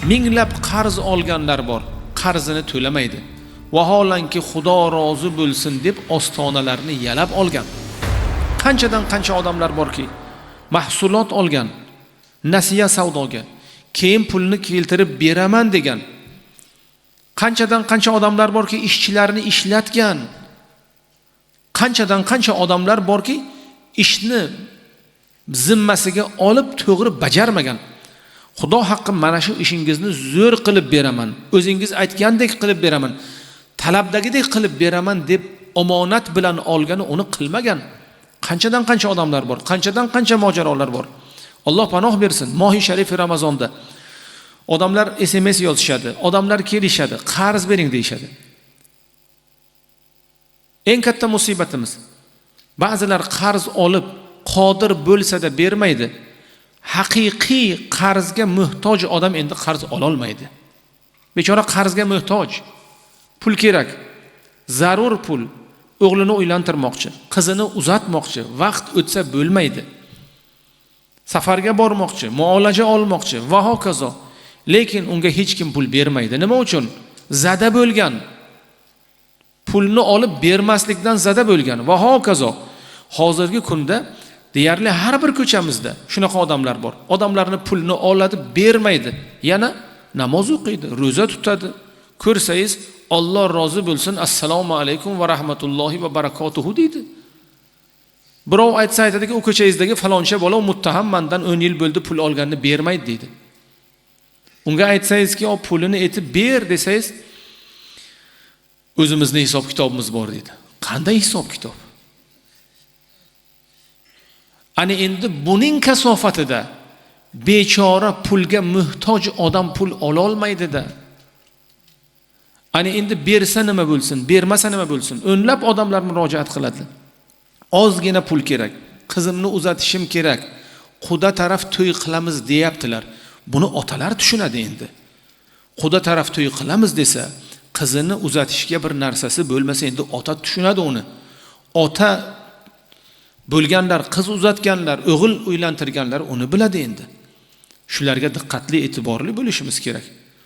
Minglab qarz olganlar bor, qarzini to'lamaydi. Vaholanki Xudo rozi bo'lsin deb ostonalarni yalab olgan. Qanchadan qancha odamlar borki, mahsulot olgan, nasiya savdoga, keyin pulni keltirib beraman degan. Qanchadan qancha odamlar borki, ishchilarni ishlatgan. Qanchadan qancha odamlar borki, ishni zimmasiga olib to'g'ri bajarmagan. Xudo haqqi mana shu ishingizni zo'r qilib beraman, o'zingiz aytgandek qilib beraman, talabdagidek qilib beraman deb omonat bilan olgani uni qilmagan. Qanchadan qancha odamlar bor, qanchadan qancha mojarolar bor. Alloh panoh bersin. Mohi sharif Ramazonda odamlar SMS yozishadi, odamlar kelishadi, qarz bering deyishadi. Eng katta musibatimiz, ba'zilar qarz olib qodir bo'lsa-da bermaydi. Haqiqiy qarzga muhtoj odam endi qarz ola olmaydi. Bechora qarzga muhtoj. Pul kerak. Zarur pul. O'g'lini uylantirmoqchi, qizini uzatmoqchi, vaqt o'tsa bo'lmaydi. Safarga bormoqchi, muolaja olmoqchi va hokazo. Lekin unga hech kim pul bermaydi. Nima uchun? Zada bo'lgan. Pulni olib bermaslikdan zada bo'lgan va hokazo. Hozirgi kunda deyarli har bir ko'chamizda shunaqa odamlar bor. Odamlarni pulni oladi, bermaydi. Yana namoz o'qiydi, ro'za tutadi. Ko'rsangiz, Alloh rozi bo'lsin, assalomu alaykum va rahmatullohi va barakotuhu deydi. Birov aytsa aytadiki, u ko'changizdagi faloncha bola muttaham mandan 10 yil bo'ldi pul olganini bermaydi deydi. Unga aytsangizki, o pulini etib ber desangiz, o'zimizni hisob kitobimiz bor deydi. Qanday hisob kitob? Ana endi buning kasofatida bechora pulga muhtoj odam pul ola olmaydi-da. Ana endi bersa nima bo'lsin, bermasa nima bo'lsin? O'nlab odamlar murojaat qiladi. Ozgina pul kerak, qizimni uzatishim kerak, quda taraf to'y qilamiz deyaptilar. Buni otalar tushunadi endi. Quda taraf to'y qilamiz desa, qizini uzatishga bir narsasi bo'lmasa endi ota tushunadi uni. Ota bo'lganlar, qiz uzatganlar, o'g'il uylantirganlar uni biladi endi. Shularga diqqatli, e'tiborli bo'lishimiz kerak.